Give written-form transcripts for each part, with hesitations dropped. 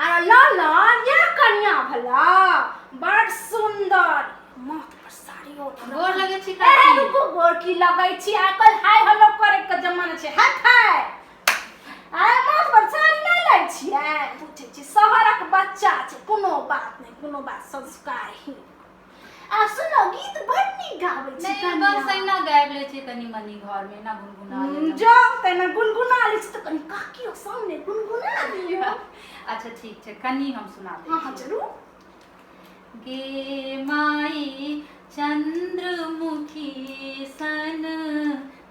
आर ललन या कनिया भला बड़ सुंदर माथ पर साड़ी ओढ़ल। गोर लगै छी ए काकी। रुकू, गोर की लगै छी? आइ काल्हि हाय हेलो करे के जमाना छै। हाय हाय, आइ माथ पर साड़ी नहि लै छियै? बुझै छी, शहरक बच्चा छै। कोनो बात नहि, कोनो बात, संस्कारहीन। आ सुनो, गीत बड़ नीक गाबै छी। नहि। कनिया। बस एहिना गाबि लै छियै कनि मनि घरमे, एना गुनगुना लेलहुँ। जाउ, तेना गुनगुना लै छी तऽ कनि काकियो सामने गुनगुना दियौ। अच्छा, ठीक छै, कनि हम सुना दै हँ हँ छी। जरूर। गे माई चंद्रमुखी सन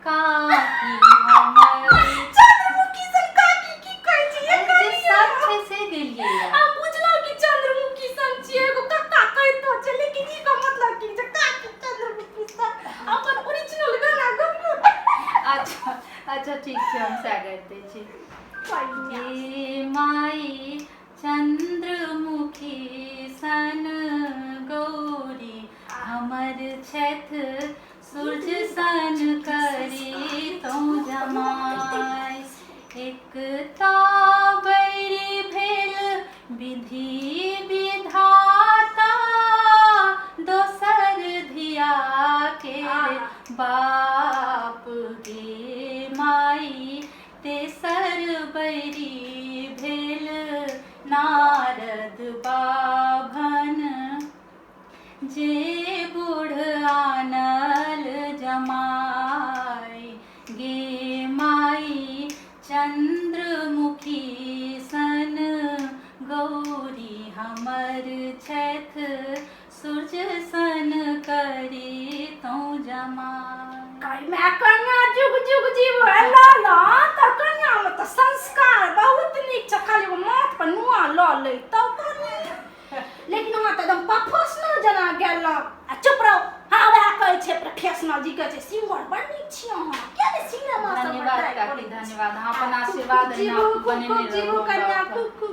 काकी हमर। चंद्रमुखी सन काकी की कहै छी ये? अरे, जे कनिया? सच छै से गेलियै। हम बुझलहुँ कि चंद्रमुखी सन छियै, एगो कक्का कहितो छै, लेकिन ई के मतलब की जे काकी चंद्रमुखी सन? अपन ओरिजिनल गाना गबू। अच्छा अच्छा, ठीक छै, हम सएह गाबि दै छी। बढ़िआँ। गे माई चंद्रमुखी सन गौरी हमर छथि, सूरज सन करी तोँ जमाय। एक बैरी भेल विधि विधाता, दोसर धिया के बाप। गे माई तेसर बैरी भेल नारद बाभन, जे बूढ़ आनल जमाई। गे माई चंद्रमुखी सन गौरी हमर छथि, सूरज सन करी तोँ जमाई। मैं कन्या जुग जुग जीव। ल ल, तर कन्या में तऽ संस्कार बहुत नीक छै। खाली ओ माथ पर नुआ लऽ लै तब कनि, लेकिन अहाँ तऽ एकदम प्रोफेशनल जेना गेलहुँ। आ चुप रहो। हाँ, वएह कहै छै प्रोफेशनल जी, कहै छै सिंगर। बड़ नीक छी अहाँ। किया ने सिनेमा सब धन्यवाद काकी, धन्यवाद। अहाँ अपन आशीर्वाद एहिना जीवू, खूब बनेने खूब जीवू रहू कन्या हमरा खूब ऊपर। खूब।